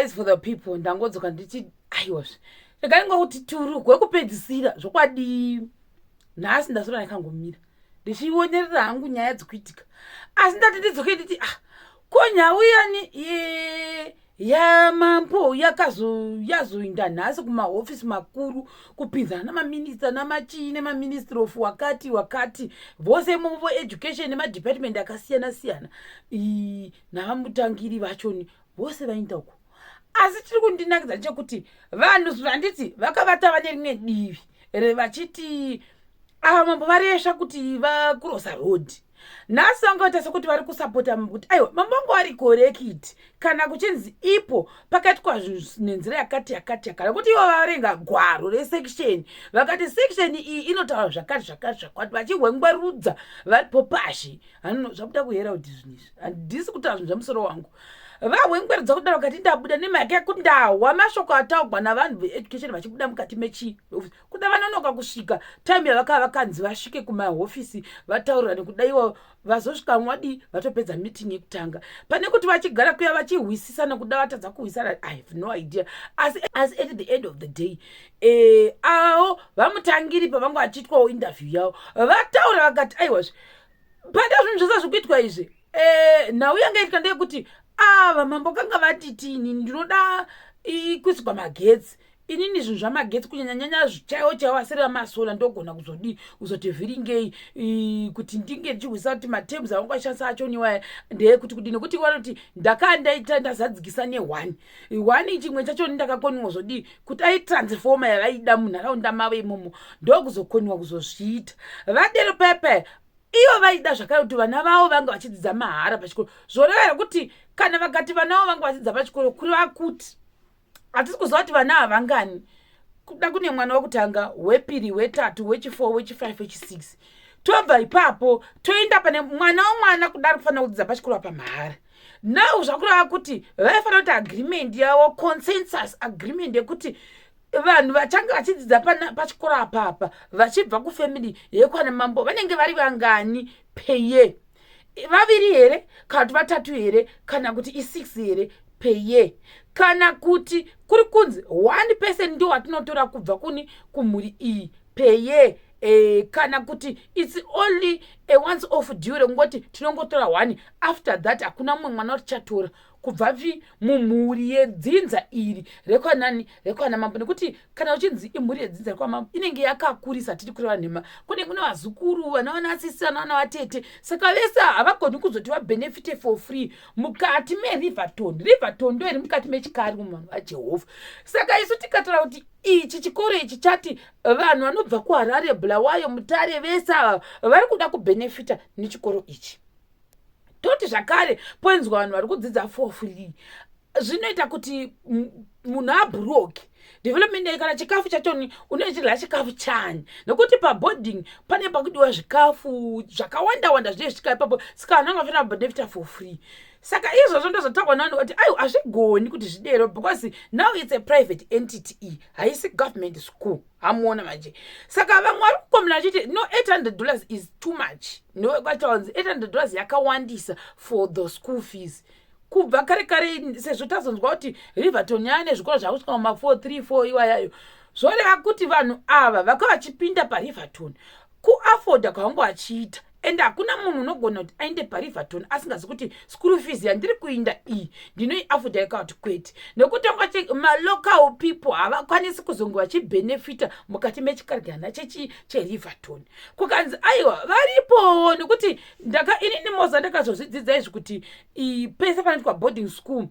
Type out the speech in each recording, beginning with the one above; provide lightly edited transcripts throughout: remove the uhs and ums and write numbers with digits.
As for the people, ndangodzoka ndichi aiwazve, regai ngokuti turu gwekupedzisira. Zvokwadi nhasi ndasora ndakangomira ndichionerera hangu nyaya dzikuitika, asi ndati ndidzoke nditi, ah, ko nhau iyani yamambo yazoinda nhasi kumahofisi makuru, kupinzana namaminista namachii nemaministry of wakati wakati vose imomo, education nemadepartment akasiyana siyana, navamutangiri vachoni vose vainda uko. Asi chiri kundinakidza ndechekuti vanhu zvanditi vakavata vane rimwe divi vachiti ava mambo varesva kuti vakurosa road. Nhasi vangaita sekuti vari kusapota mambo, kuti aiwa, mambo vangu vari correct kana kuchinzi ipo pakaitwa zvinhu nenzira yakati yakati yakati, nekuti ivo vaverenga gwaro resection, vakati section iyi inotaura zvakati zvakati zvakati, vachihwengwerudza varipo pashi. Hano zvabuda kuHerald zvinhu izvi, handisi kutaura zvinhu zvemusoro wangu. Vahwengwerudza kudaro, vakati ndabuda nemhaka yekuti ndahwa mashoko ataugwa navanhu veeducation vachibuda mukati mechi kuda vanonoka kusvika time yavakava vakanzi vasvike kumahofisi vataurira, nekuda ivo vazosvika mwadi vatopedza meeting yekutanga, pane kuti vachigara kuya vachihwisisa, nekuda vatadza kuhwisana. I have no idea, asi at the end of the day, avo vamutangiri pavanga vachiitwawo interview yavo, vataura vakati aiwazve, pane zvinhu zvese zvikuitwa izvi. Nhau yanga itika ndeyekuti ava mambo kanga vatitini, ndinoda kuisirwa magetsi. Inini zvinhu zvamagetsi, kunyanyanyanya chaiwo chaiwo asiri amasolar, ndogona kuzodii, kuzoti vhiringei kuti ndinge ndichihwisa kuti materms avanga vashandisa achoniwaya ndeyekuti kudii, nekuti vanoti ndakaa ndaita ndazadzikisa neone one chimwe chachoni, ndakakoniwa zodii kuti aitransformer yavaida munharaunda mavo imomo, ndokuzokoniwa kuzozviita. Vadero pepe ivo vaida zvakare kuti vana vavo vanga vachidzidza mahara pachikoro. Zvoreva here kuti kana vakati vana vavo vanga vachidzidza pachikoro, kureva kuti hatisi kuziva kuti vana ava vangani? Kuda kune mwana wekutanga, wepiri, wetatu, wechi4, wechi5, wechi6. Tobva ipapo toenda pane mwana womwana kudari kufanira kudzidza pachikoro pamahara. Now zvakureva kuti vaifanira kuti agreement yavo, consensus agreement yekuti vanhu vachange vachidzidza pachikoro apapa vachibva kufamily yekwana mambo vanenge vari vangani per year? Vaviri here, kana kuti vatatu here, kana kuti i6 here per year, kana kuti kuri kunzi one person ndio watinotora kubva kuni kumhuri iyi per year, kana kuti it's only a once off deal rekungoti tinongotora one, after that hakuna mumwe mwana watichatora kubva vi mumhuri yedzinza iri rekwanani, rekwana mambo? Nekuti kana uchinzi imhuri yedzinza rekwamambo, inenge yakakurisa, tiri kureva nhema. Kune vazukuru, vana vanasisi, vana vana vatete, saka vese havagoni kuzoti vabenefite for free mukati meRiverton. Riverton ndo iri mukati mechikari muvanhu vaJehovha. Saka isu tikatora kuti ichi chikoro ichi chati vanhu vanobva kuHarare, Bulawayo, Mutare, vese ava vari kuda kubenefita nechikoro ichi, toti zvakare poenzwa vanhu vari kudzidza for free, zvinoita kuti munhu abroke development. Kana chikafu chachoni, unochidya chikafu chani? Nekuti paboarding pane pakudiwa zvikafu zvakawanda wanda zvinenge zvichika ipapo, saka vanhu vangafanira kubenefita for free. Saka izvozvo ndozvotaurwa navanhu kuti aiwa, hazvigoni kuti zvidero, because now it's a private entity, iyi haisi government school. Hamuona manje? Saka vamwe vari kukomera vachiti no, $800 is too much. Nokwataunzi $800 yakawandisa for the school fees kubva kare kare, sezvo tazonzwa kuti Riverton yaane zvikoro zvakusvika muma4 3 4 iwayayo. Zvoreva kuti vanhu ava vaka vachipinda paRiverton kuafforda kwavanga vachiita, ende hakuna munhu unogona kuti aende paRiverton asingazi kuti school fees yandiri kuinda iyi ndinoiafforda kana kuti kwete, nekuti ongati malocal people havakwanisi kuzonge vachibhenefita mukati mechikarigana chechi cheRiverton. Kukanzi aiwa, varipowo, nekuti ndaka inini moza ndakazozvidzidza izvi kuti pese panoitwa boarding school,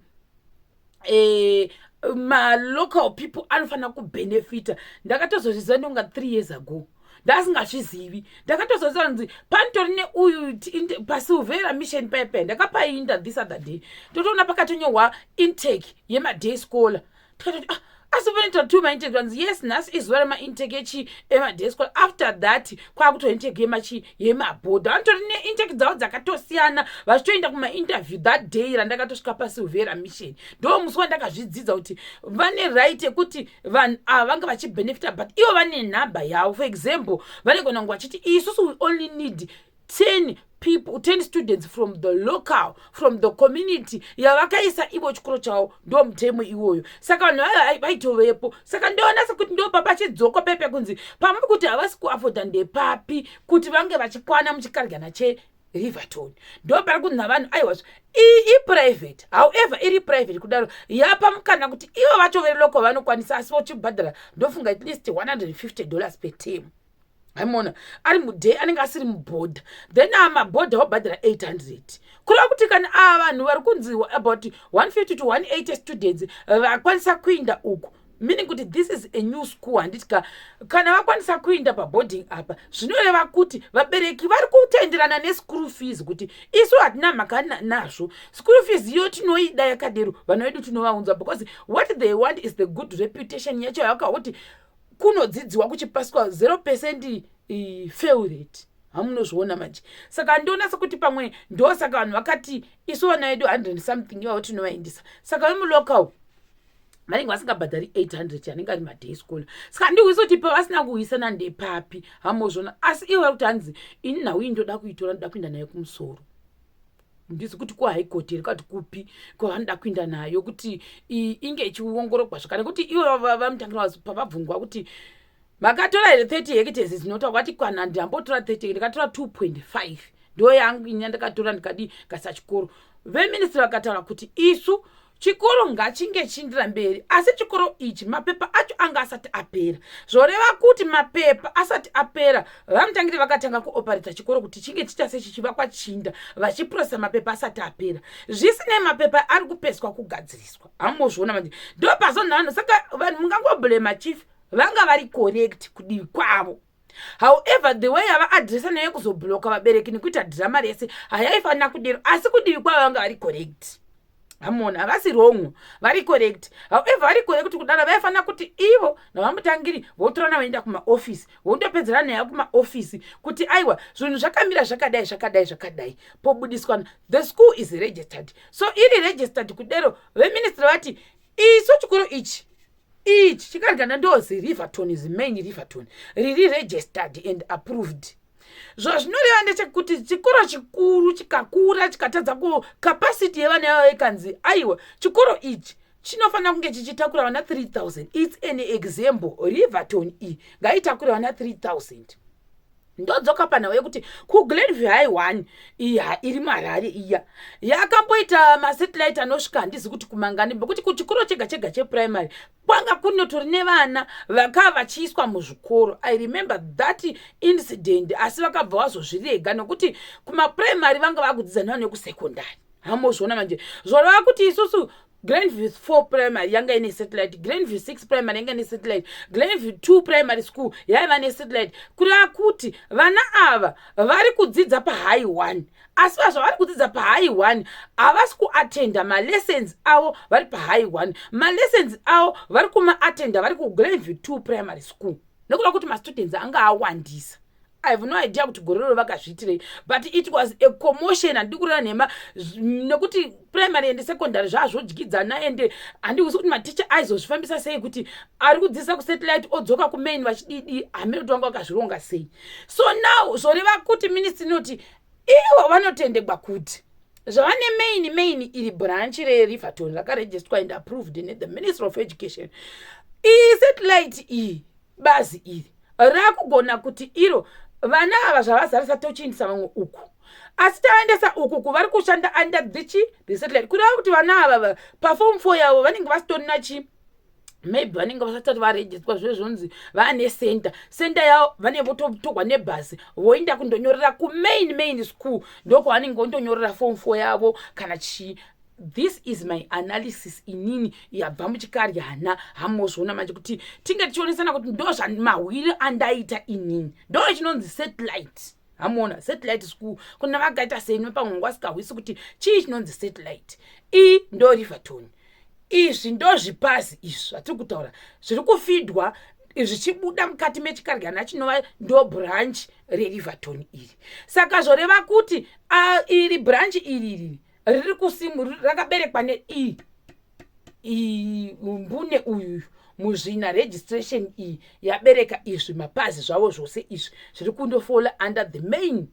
malocal people anofanira kubhenefita. Ndakatozozviziva ndonga 3 years ago, ndasingazvizivi. Ndakatozoziva kunzi panitori neuyu paSilveira Mission paipai, ndakapainda this other day, totoona pakatonyorwa intake yemaday scholar. Tikatoti, ah, asi panoita two maintake. Vanzi yes, nhasi izuva remaintake echi emaday scholar, after that kwakuto intake yemachi yemaboarder. Vanotori neintake dzavo dzakatosiyana, vachitoenda kumainterview. That day randakatosvika paSilveira Mission, ndo musi wandakazvidzidza kuti vane right yekuti vanhu ava vanga vachibhenefita, but ivo vane nhamba yavo. For example, vanegona kunge vachiti isusu we only need 10 people, 10 students from the local, from the community yavakaisa ivo chikoro chavo. Ndo mutemo iwoyo. Saka vanhu vaya vaitovepo. Saka ndoona sekuti ndo papachidzoko pepe kunzi pamwe kuti havasi kuafforda ndepapi kuti vange vachikwana muchikaryana cheRiverton. Ndo pari kunzi navanhu, aiwa, iprivate. However iri private kudaro, yapa mukana kuti ivo vacho velocal vanokwanisa, asi vochibhadhara, ndofunga, at least $150 per term. Haimona ari muday anenge asiri muboarder, then amaboarder wabhadhara 800. Kureva kuti kana ava vanhu vari kunzi about 150 to 180 students vakwanisa kuinda uku, meaning kuti this is a new school, handiti ka? Kana vakwanisa kuinda paboarding apa, zvinoreva kuti vabereki vari kutenderana neschool fees, kuti isu hatina mhaka nazvo, school fees iyo tinoida yakadero, vana vedu tinovaunza, because what they want is the good reputation yacho yavakakuti kunodzidziwa kuchipaswa, 0% fail rate. Hamunozviona manje. Saka ndiona sekuti pamwe ndosaka vanhu vakati isu vana vedu 100 something ivavo tinovaendesa. Saka vemulocal vanenge vasingabhadhari 800 anenge ari maday school. Saka ndihwisi kuti pavasina kuwisana ndepapi, hamozvona. Asi ivo vari kuti, hanzi, ini nhau iyi ndoda kuitora, ndoda kuinda nayo kumusoro. Ndisi kuti kuhigh court here, kati kupi kwavanoda kuinda nayo kuti inge ichiongorogwa zvakare, nekuti ivo vamutangira pavabvungwa kuti makatora here 30 hectares dzinotaurwa, vati kana ndambotora 30, ndikatora 2.5, ndo yangu inya ndakatora, ndikadi kasa chikoro. Veministry vakataura kuti isu chikoro ngachinge chiindira mberi, asi chikoro ichi mapepa acho anga asati apera. Zvoreva kuti mapepa asati apera, vamutangiri vakatanga kuoperate chikoro kuti chinge chiita sechichivakwa chinda, vachiprocessa mapepa asati apera. Zvisinei, mapepa ari kupeswa kugadziriswa. Hamuzviona manje, ndo pazonhano. Saka vanhu mungangoblame chief, vanga vari correct kudivi kwavo. However, the way yavaaddressa nayo, kuzoblocka vabereki nekuita dhirama rese, hayaifanira kudero, asi kudivi kwavo vanga vari correct. Hamona, havasi wrong, vari correct. However vari correct kudaro, vaifanira kuti ivo navamutangiri votorana voenda kumaofisi, vondopedzera nayo kumaofisi kuti aiwa, zvinhu zvakamira zvakadai, zvakadai, zvakadai, pobudiswana. The school is registered, so iri registered kudero, veministry vati isu chikoro ichi chikaryana ndozi Riverton, main Riverton riri registered and approved. Zvazvinoreva ndechekuti chikoro chikuru chikakura chikatadza kucapacity yevana vavo, ikanzi aiwa, chikoro ichi chinofanira kunge chichitakura vana 3000, it's an example, Riverton iyi ngaitakure vana 3000. Ndodzoka panhau yekuti kuGlenview High 1 iya iri muHarare iya yakamboita masatellite anosvika, handizi kuti kumangani, nekuti kuchikoro chega chega cheprimary kwanga kunotori nevana vakava vachiiswa muzvikoro. I remember that incident, asi vakabva vazozvirega nekuti kumaprimary vanga vakudzidza nevana vekusekondari. Hamozviona manje, zvoreva kuti isusu Glenview 4 Primary yanga ine satellite, Glenview 6 Primary yanga ine satellite, Glenview 2 Primary School yaiva nesatellite. Kureva kuti vana ava vari kudzidza pahigh 1, asi vazvavari kudzidza pahigh 1, havasi kuattenda malessons avo vari pahigh 1. Malessons avo vari kumaattenda vari kuGlenview 2 Primary School, nekuda kuti mastudents anga awandisa. I have no idea kuti gore roro vakazviitirei, but it was a commotion. Handidi kureva nhema, nekuti primary and secondary zvazvodyidzana, ende handikuzi kuti maticha aizozvifambisa sei kuti ari kudzidzisa kusatellite odzoka kumain vachididi. Hamene kuti vanga vakazvironga sei. So now zvoreva kuti ministry inoti ivo vanotendegwa kuti zvava nemain main iri branch reRiverton rakaregisterwa and approved nethe Ministry of Education. Iyi satellite iyi, bazi iri rakugona kuti iro vana ava zvavazarisa, tochiindisa vamwe uku, asi tavaendesa uku kuvari kushanda under the satellite. Kureva kuti vana ava paform 4 yavo vanenge vasitorina chi, maybe vanenge vasatati varegisterwa, zve zvonzi vaane center yavo, vanenge vototorwa nebhasi voenda kundonyorera kumain main school, ndokwavanenge vondonyorera form 4 yavo kana chii. This is my analysis inini yabva muchikaryana. Hamozviona manje kuti tinge tichionesana kuti ndo zvamahwiri andaita inini, ndo chinonzi satellite. Hamuona satellite school kuna vakaita sei pamwe vasikahwisi kuti chii chinonzi satellite. Iyi ndo Riverton. Izvi ndo zvipazi izvi zvatiri kutaura zviri kufeedwa zvichibuda mukati mechikaryana chinova ndo branch reRiverton iri. Saka zvoreva kuti iri branch iri riri kusimu rakaberekwa nei mbune uyu muzvina registration iyi yabereka izvi mapazi zvavo zvose izvi zviri kundofola under the main.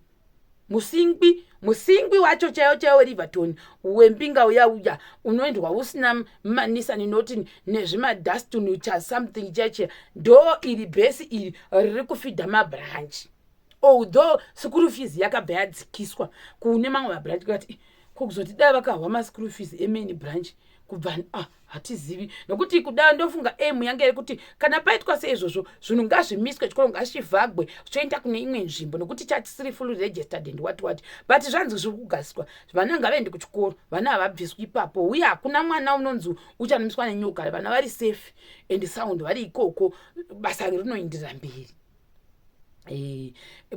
Musingwi, musingwi wacho chaiwo chaiwo Riverton wembinga uya uya unoendwa usina maNissan Note nezvimaDatsun cha something cheche. Ndo iri bhesi iri riri kufeeda mabranch, although school fees yakabva yadzikiswa kune mamwe mabranch. Kati kokuzoti dai vakahwa maschool fees emain branch kubva, ah, hatizivi, nokuti kuda ndofunga aim yange iri kuti kana paitwa seizvozvo, zvinhu ngazvimiswe, chikoro ngazvivhagwe, zvoenda kune imwe nzvimbo, nokuti chatisiri fully registered and what what. But zvanzi zviri kugariswa, vana ngavaende kuchikoro, vana havabviswi ipapo, uye hakuna mwana unonzi uchanomiswa nenyoka. Vana vari safe and sound vari ikoko, basa rinoenderera mberi.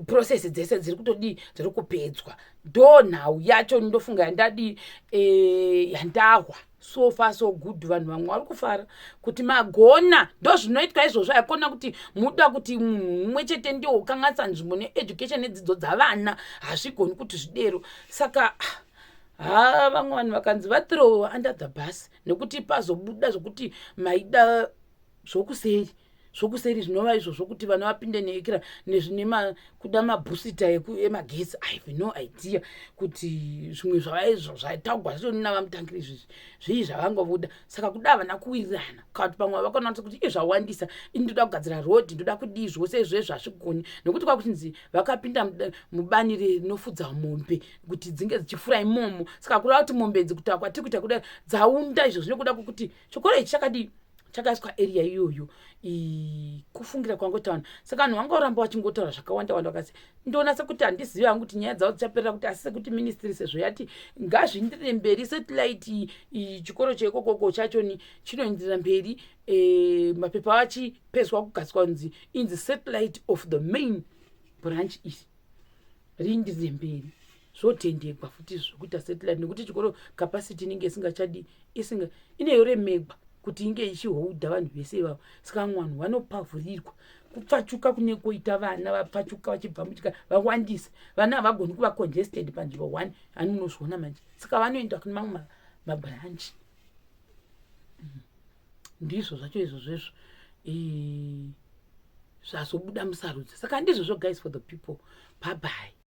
Process dzese dziri kutodii, dziri kupedzwa. Ndo nhau yacho ndofunga yandadi yandahwa. So far so good, vanhu vamwe vari kufara kuti magona. Ndo zvinoitwa izvozvo. Haikona kuti muda kuti munhu mumwe chete ndiwo ukanganisa nzvimbo needucation nedzidzo dzavana, hazvigoni kuti zvidero. Saka ha, vamwe vanhu vakanzi vathrow under the bus nekuti pazobuda zvokuti maida zvokuseri zvokuseri, zvinova izvo zvokuti vana vapinde neekira nezvine kuda mabooster emagetsi. I have no idea kuti zvimwe zvavaizvo zvataugwa zvitori navaMutangiri izvizvi zvii zvavangobuda. Saka kuda havana kuwirirana, kana kuti pamwe vakaona kuti izvawandisa, ini ndoda kugadzira road, ndoda kudii, zvose izvezvo hazvigoni, nekuti kwakuchinzi vakapinda mubani rinofudza mombe kuti dzinge dzichifura imomo. Saka kureva kuti mombe idzi kuti kwatiri kuita kudai dzaunda izvo zvinokuda kwokuti chikoro ichi chakadii, chakaiswa area iyoyo, kufungira kwangotaura. Saka vanhu vangoramba vachingotaura zvakawanda wanda. Vakasi ndoona sekuti handizivi hangu kuti nyaya dzavo dzichaperera kuti, asi sekuti ministry sezvo yati ngazvienderere mberi, satellite chikoro cheikokoko chachoni chinoenderera mberi, mapepa achipedzwa kugadziswa kunzi inzi satellite of the main branch iri riindirire mberi, zvotendegwa futi zvokuita satellite, nekuti chikoro capacity inenge isingachadi, isinga ineyoremegwa kuti inge ichiholda vanhu vese ivavo. Saka vamwe vanhu vanopavhurirwa kupfachuka kune koita vana vapfachuka vachibva muchika vawandisa, vana havagoni kuva congested panzvimbo one, ani munozviona manje. Saka vanoenda kune mamwe mabranch. Ndizvo zvacho izvozvezvo zvazobuda musarudzo. Saka ndizvozvo, guys, for the people. Bye bye.